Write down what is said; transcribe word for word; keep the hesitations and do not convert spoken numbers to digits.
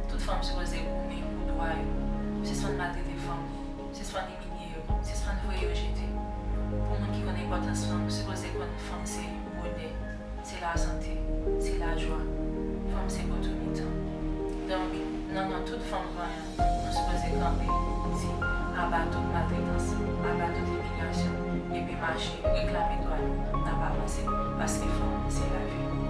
Tout fanm sipoze goumen pou dwa yo. Sispann maltrete fanm, sispann imilye yo, sispann voye yo jete. Pou moun ki konn enpòtans fanm, sipoze konn fanm se bonè, se lasante, se lajwa. Fanm se poto mitan. Donk, nan non tout fanm vanyan, nou sipoze kanpe, di aba tout maltretans, aba tout imilyasyon, epi mache reklame dwa nou, n ap avanse, paske fanm se lavi.